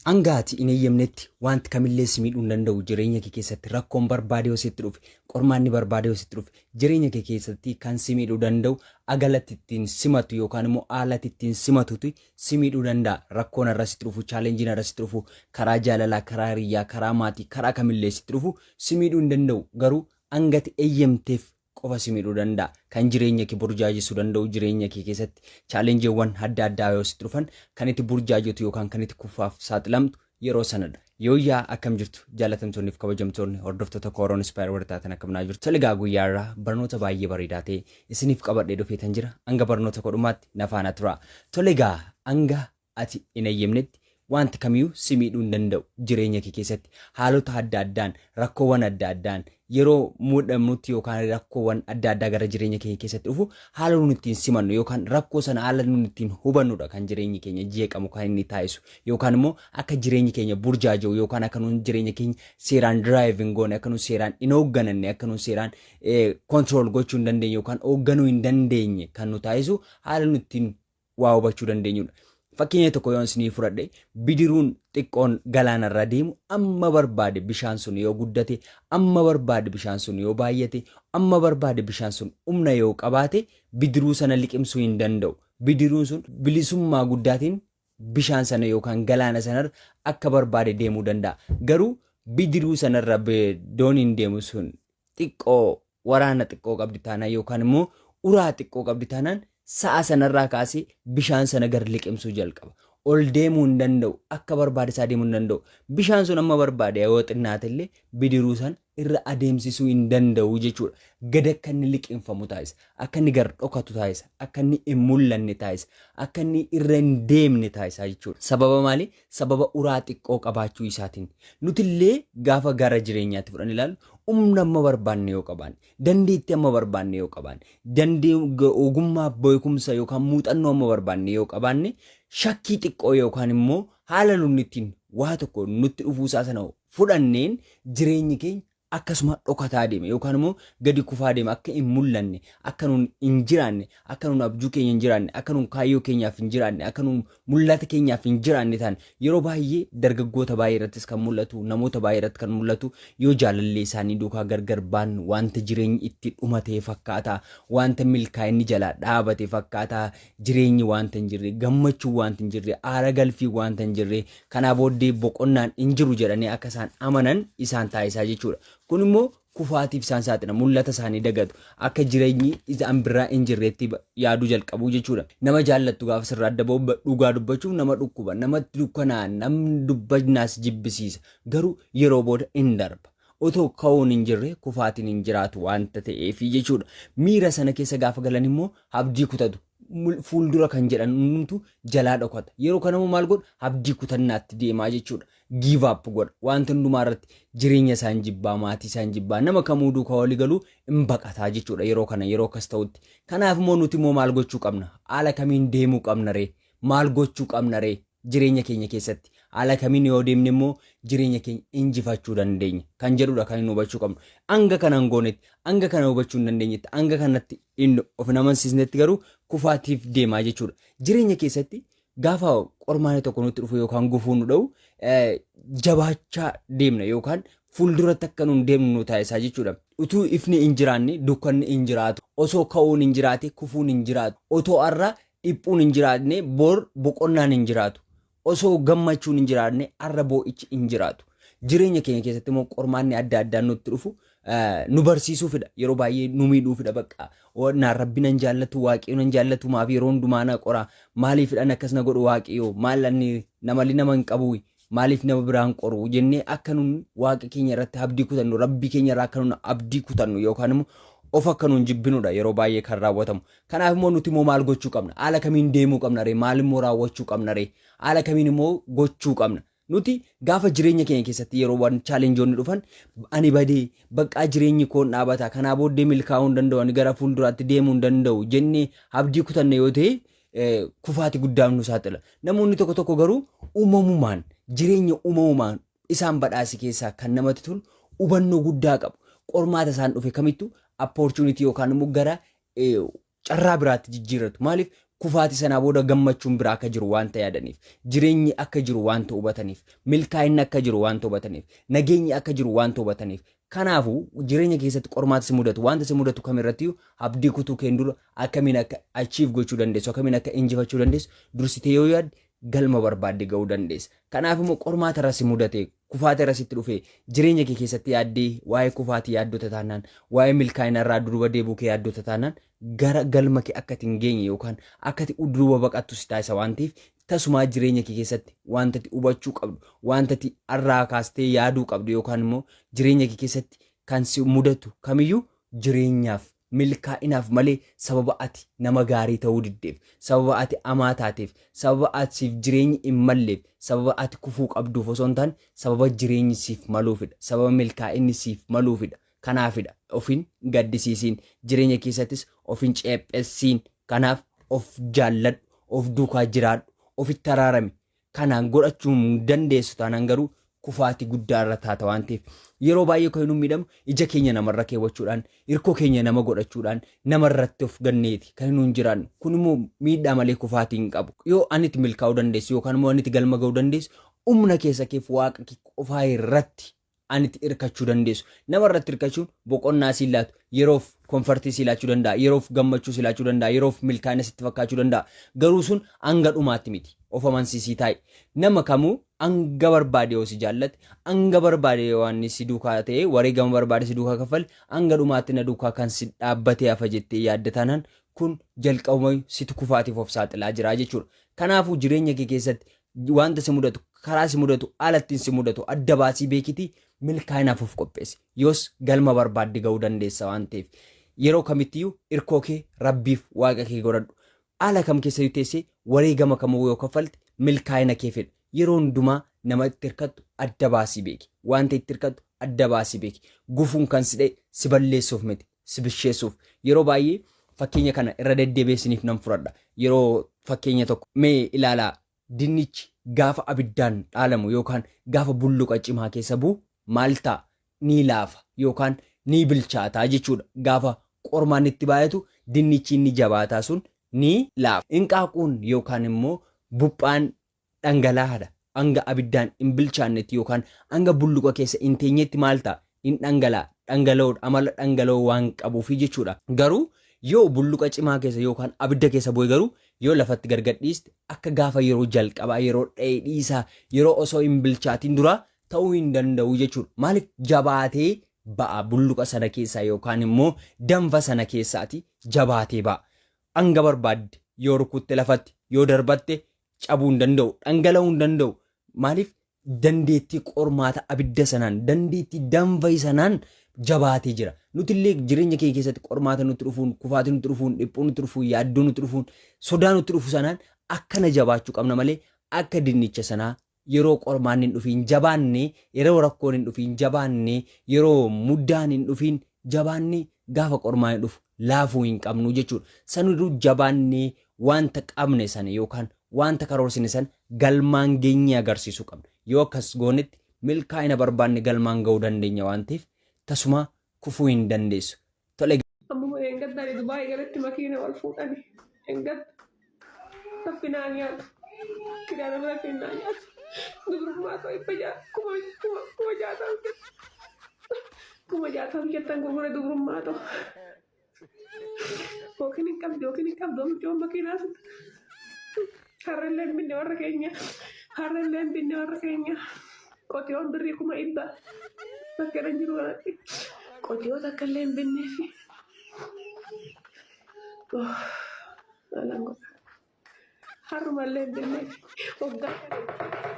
Hanga ati hin eeyyamnetti wanti kamillee si miidhuu hin danda'u. Jireenya kee keessatti rakkoon barbaade yoo sitti dhufe, qormaanni barbaade yoo sitti dhufe, jireenya kee keessatti kan si miidhuu danda'u agalatti ittiin simatu yookaan immoo haalatti ittiin simatutu si miidhuu danda'a. Rakkoon irra sitti dhufu, challengeiin irra sitti dhufu, karaa jaalalaa, karaa hiriyyaa, karaa maatii, karaa kamillee sitti dhufu si miidhuu hin danda'u. Garuu hanga ati eeyyamteef qofa si miidhuu danda'a. Kan jireenya kee burjaajessuu danda'u, jireenya kee keessatti challengewwan adda addaa yoo sitti dhufan, kan itti burjaajotu yookaan kan itti kufaaf saaxilamtu yeroo sanadha. Yooyyaa, akkam jirtu jaalatamtoonni fi kabajamtoonni hordoftoota Kooroon Inspire warri taatan, akkam naa jirtu? Tole egaa, guyyaa irraa barnoota baay'ee bareedaa ta'e isiniif qabadhee dhufeetan jira. Hanga barnoota kodhumaatti na faana tura. Tole egaa, hanga ati hin eeyyamnetti wanti kamiyyuu si miidhuu hin danda'u. Jireenya kee keessatti haalota adda addaan, rakkoowwan adda addaan yeroo muudamnutti yookaan rakkoowwan adda addaa gara jireenya keenya keessatti dhufu, haala nuti ittiin simannu yookaan rakkoo sana haala nuti ittiin hubannudha kan jireenyi keenya jeeqamu kan inni taasisu, yookaan immoo akka jireenyi keenya burjaaja'u, yookaan akka nuti jireenya keenya seeraan drive hin goone, akka nuti seeraan hin hooggananne, akka nuti seeraan control gochuu hin dandeenye yookaan hoogganuu hin dandeenye kan nu taasisu haala nuti ittiin waa hubachuu dandeenyudha. Fakkeenya tokko yoon isinii fudhadhe, bidiruun xiqqoon galaanarra deemu amma barbaade bishaan sun yoo guddate, amma barbaade bishaan sun yoo baay'ate, amma barbaade bishaan sun humna yoo qabaate, bidiruu sana liqimsuu hin danda'u. Bidiruun sun bilisummaa guddaatiin bishaan sana yookaan galaana sanarra akka barbaade deemuu danda'a. Garuu bidiruu sanarra dooniin deemu sun xiqqoo waraana xiqqoo qabdi taanaan yookaan immoo uraa xiqqoo qabdi taanaan, sa'a sanarraa kaasee bishaan sana gar liqimsuu jalqaba. Ol deemuu hin danda'u. Akka barbaade isaa deemuu hin danda'u. Bishaan sun amma barbaade yoo xinnaate illee bidiruu sana irra adeemsisuu hin danda'u jechuudha. Gad akka inni liqimfamu taasisa. Akka inni gar dhokatu taasisa. Akka inni hin mul'anne taasisa. Akka inni irra hin deemne taasisa jechuudha. Sababa maali? Sababa uraa xiqqoo qabaachuu isaatiin. Nutillee gaafa gara jireenyaatti fudhan ilaallu, humna amma barbaanne yoo qabaanne, dandeettii amma barbaanne yoo qabaanne, ogummaa, beekumsa yookaan muuxannoo amma barbaanne yoo qabaanne, shakkii xiqqoo yookaan immoo haala nunni ittiin waa tokko nutti dhufuusaa sana fudhanneen jireenyi keenya akkasuma dhokataa deema yookaan immoo gadi kufaa deema. Akka hin mul'anne, akka nun hin jiraanne, akka nun abjuu keenya hin jiraanne, akka nun kaayyoo keenyaaf hin jiraanne, akka nun mul'ata keenyaaf hin jiraanne ta'an. Yeroo baay'ee dargaggoota baay'ee irrattis kan mul'atu, namoota baay'ee irratti kan mul'atu, yoo jaalallee isaanii duukaa gargar ba'an wanta jireenyi itti dhumatee fakkaata, wanta milkaa'inni jalaa dhaabate fakkaata, jireenyi wanta hin jirre, gammachuu wanta hin jirre, aara galfii wanta hin jirre, kanaa booddee boqonnaan hin jiru jedhanii akka isaan amanan isaan taasisaa jechuudha. Kun immoo kufaatiif isaan saaxila. Mul'ata isaanii dagatu. Akka jireenyi isaan biraa hin jirreetti yaaduu jalqabu jechuudha. Nama jaallattu gaafa sirraa adda ba'u, dhugaa dubbachuuf nama dhukkuba. Namatti dukkanaa, namni dubbannaas jibbisiisa. Garuu yeroo booda hin darba. Otoo ka'uun hin jirre kufaatiin hin jiraatu waanta ta'eefi jechuudha. Miira sana keessa gaafa galan immoo abdii kutatu. Fuuldura kan jedhan hundumtu jalaa dhokata. Yeroo kana immoo maal godhu? Abdii kutannaatti deemaa jechuudha. Give up godha. Wanta hundumaa irratti jireenya isaan jibbaa, maatii isaan jibbaa, nama kamuu duukaa walii galuu hin baqataa jechuudha yeroo kana, yeroo akkas ta'utti. Kanaaf immoo nuti immoo maal gochuu qabna? Haala kamiin deemuu qabna ree? Maal gochuu qabna ree? Jireenya keenya keessatti haala kamiin yoo deemne immoo jireenya keenya injifachuu dandeenya kan jedhudha kan hin hubachuu qabnu. Hanga kana hin goonetti, hanga kana hubachuu hin dandeenyetti, hanga kanatti hin of hin amansiisnetti garuu kufaatiif deemaa jechuudha. Jireenya keessatti gaafa qormaanni tokko nutti dhufu yookaan gufuu nu dha'u, jabaachaa deemna yookaan fuulduratti akka nun deemnu nu taasisaa jechuudha. Utuu ifni hin jiraanne dukkanni hin jiraatu. Osoo ka'uun hin jiraate kufuun hin jiraatu. Otoo har'a dhiphuun hin jiraanne bor boqonnaan hin jiraatu. Osoo gammachuun hin jiraanne har'a boo'ichi hin jiraatu. Jireenya keenya keessatti immoo qormaanni adda addaa nutti dhufu nu barsiisuufidha. Yeroo baay'ee nu miidhuufidha bakka. Naan Rabbi nan jaallatu, Waaqayyo nan jaallatu, maaf yeroo hundumaa na qora, maaliifidhaan akkas na godhu Waaqayyo, maal anni namali nama hin qabu, maaliif nama biraan qoru jennee akka nun Waaqa keenya irratti abdii kutannu, Rabbii keenya irraa akka nun abdii kutannu yookaan immoo of akka nun jibbinudha yeroo baay'ee kan raawwatamu. Kanaaf immoo nuti immoo maal gochuu qabna? Haala kamiin deemuu qabna ree? Maal immoo raawwachuu qabna ree? Haala kamiin immoo gochuu qabna? Nuti gaafa jireenya keenya keessatti yeroo waan challengeoonni dhufan, ani badee baqqaa, jireenyi koon dhaabata, kanaa booddee milkaa'uu hin danda'u, ani gara fuulduraatti deemuu hin danda'u jennee abdii kutanne yoo ta'e, kufaati guddaaf nu saaxila. Namoonni tokko tokko garuu uumamumaan jireenya uumamumaan isaan badhaase keessaa kan namatti tolu hubannoo guddaa qabu. Qormaata isaan dhufe kamittuu opportunity yookaan immoo gara carraa biraatti jijjiirratu. Maaliif? Kufaatii sanaa booda gammachuun biraa akka jiru waanta yaadaniif, jireenyi akka jiru waanta hubataniif, milkaa'inni akka jiru waanta hubataniif, nageenyi akka jiru waanta hubataniif. Kanaafuu jireenya keessatti qormaata si mudatu, waanta si mudatu kamirrattiyyuu abdii kutuu keen dura akkamiin akka achieve gochuu dandeessu, akkamiin akka injifachuu dandeessu dursitee yoo yaadde galma barbaadde ga'uu dandeessa. Kanaaf immoo qormaata irra si mudate, kufaatii irra sitti dhufe, jireenya kee keessatti yaaddee waa'ee kufaatii yaaddota taanaan, waa'ee milkaa'ina irraa duduba deebuu kee yaaddota taanaan gara galma kee akka ati hin geenye yookaan akka ati duduba baqattu si taasisa waan ta'eef tasumaa jireenya kee keessatti wanta ati hubachuu qabdu, wanta ati har'aa kaastee yaaduu qabdu yookaan immoo jireenya kee keessatti kan si mudatu kamiyyuu jireenyaaf milkaa'inaaf malee sababa ati nama gaarii ta'uu diddeef, sababa ati amaa taateef, sababa ati siif jireenyi hin malleef, sababa ati kufuu qabduuf osoo hin taane sababa jireenyi siif maluufidha, sababa milkaa'inni siif maluufidha. Kanaafidha of hin gaddisiisiin, jireenya keessattis of hin ceephessiin. Kanaaf of jaalladhu, of duukaa jiraadhu, ofitti araarami. Kanaan godhachuu hin dandeessu taanaan garuu kufaatii guddaa irra taata waan ta'eef yeroo baay'ee kan nu miidhamu ija keenya namarra keewwachuudhaan, hirkoo keenya nama godhachuudhaan, namarratti of ganneeti kan nu hin jiraannu. Kun immoo miidhaa malee kufaatii hin qabu. Yoo aniti milkaa'uu dandeessu yookaan immoo aniti galma ga'uu dandeessu humna keessa keef waaqa kee qofaa irratti aniti hirkachuu dandeessu. Nama irratti hirkachuun boqonnaa siin laatu, yeroof komfartii sii laachuu danda'a, yeroof gammachuu sii laachuu danda'a, yeroof milkaa'ina sitti fakkaachuu danda'a. Garuu sun hanga dhumaatti miti. Of amansiisii taa'i. Nama kamuu hanga barbaade yoo si jaallate, hanga barbaade yoo inni si duukaa ta'e, wareegama barbaade si duukaa kaffale, hanga dhumaatti na duukaa kan si dhaabbatee hafa jettee yaadda taanaan kun jalqabumayyuu situ kufaatiif of saaxilaa jira jechuudha. Kanaafuu jireenya kee keessatti wanta si mudatu, karaa si mudatu, haala ittiin si mudatu adda baasii beekitii milkaa'inaaf of qopheessi. Yoos galma barbaadde ga'uu dandeessa waan ta'eef. Yeroo kamittiyyuu irkoo kee Rabbiif Waaqa kee godhadhu. Haala kam keessayyuu teessee wareegama kamuu yoo kaffalte milkaa'ina kee fedha. Yeroo hundumaa nama itti hirkattu adda baasii beeki. Wanta itti hirkattu adda baasii beeki. Gufuun kan si dha'e si balleessuuf miti, si bisheessuuf. Yeroo baay'ee fakkeenya kana irra deddeebi'ee isiniif nan fudhadha. Yeroo fakkeenya tokko mee ilaalaa dinnichi gaafa abiddaan dhaalamu yookaan gaafa bulluqa cimaa keessa bu'u maal ta'a? Ni laafa yookaan ni bilchaataa jechuudha. Gaafa qormaan itti baay'atu dinnichi inni jabaataa sun ni laafa. Inqaaquun yookaan immoo buphaan dhangala'aadha. Hanga abiddaan hin bilchaannetti yookaan hanga bulluqa keessa hin teenyetti maal ta'a? In dhangala'a. Dhangala'oodha. Amala dhangala'oo waan qabuufi jechuudha. Garuu yoo bulluqa cimaa keessa yookaan abidda keessa bu'e garuu yoo lafatti gad gadhiiste akka gaafa yeroo jalqabaa yeroo dheedhiisaa yeroo osoo hin bilchaatin duraa ta'uu hin danda'u jechuudha. Maaliif jabaatee ba'a bulluqa sana keessaa yookaan immoo danfa sana keessaati jabaatee ba'a. Hanga barbaadde yoo rukutte lafatti yoo darbatte cabuu hin danda'u, dhangala'uu hin danda'u. Maaliif dandeettii qormaata abidda sanaan, dandeettii danfa sanaan jabaatee jira. Nuti illee jireenya keenya keessatti qormaata nutti dhufuun, kufaatii nutti dhufuun, dhiphuu nutti dhufuun, yaaddoo nutti dhufuun, sodaa nutti dhufu sanaan akkana jabaachuu qabna malee akka dinnicha sanaa yeroo qormaanni hin dhufiin jabaanne, yeroo rakkoon hin dhufiin jabaanne, yeroo muddaan hin dhufiin jabaanne gaafa qormaanni dhufu laafuu hin qabnu jechuudha. Saniruu jabaannee wanta qabne sana yookaan wanta karoorsine sana galmaan geenyee agarsiisuu qabna. Yoo akkas goonetti milkaa'ina barbaanne galmaan ga'uu dandeenya waan ta'eef tasumaa kufuu hin dandeessu. Tole. Ammuma dheengadda ani Dubaay galetti makiina wal fuudhani. Dheengadda. Rabbi naa nyaatu. Kidaana biratiin naa nyaatu. Dubrummaa too dhibba ja'a kuma kuma kuma jaatam kuma jaatam jettan gurgure dubrummaa too. Yookiin hin qabdu yookiin hin qabdu mucoon makiinaa sun. Harrellee hin binne warra keenya. Harrellee hin binne warra keenya. Qotiyoon birrii 100,000 bakka irra jiru kanatti qotiyoo takka illee hin binneefi. Maalan godha. Harrumallee hin binneefi. Waggaa shan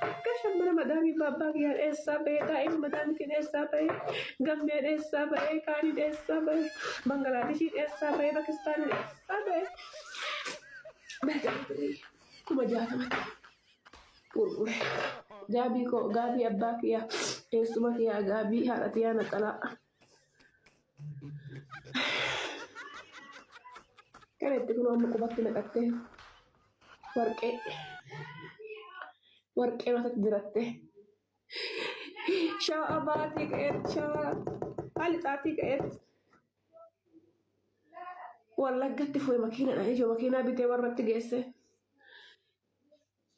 waggaa shan mana madaamii baabbaa kiyyaan eessaa bahee daa'ima madaamitiin eessaa bahee gammeen eessaa bahee kaaniin eessaa bahee Bangalaadeshiin eessaa bahee Pakistaaniin eessaa bahee birrii 60,000tti gurgure. Gaabii koo gaabii abbaa kiyyaa eessuma kiyyaa gaabii haadha tiyyaa naxalaa. Kana itti kunoo amma qubatti naqattee warqee warqee matatti dirattee shawaa baatii ka'eetti shawaa alixaatii ka'eetti. Wallaggatti fu'e makiinadhaan ijoo makiinaa bitee warratti geesse.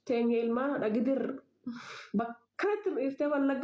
Teenye ilmaan haadha gidir bakkanatti nu dhiiftee Wallagga.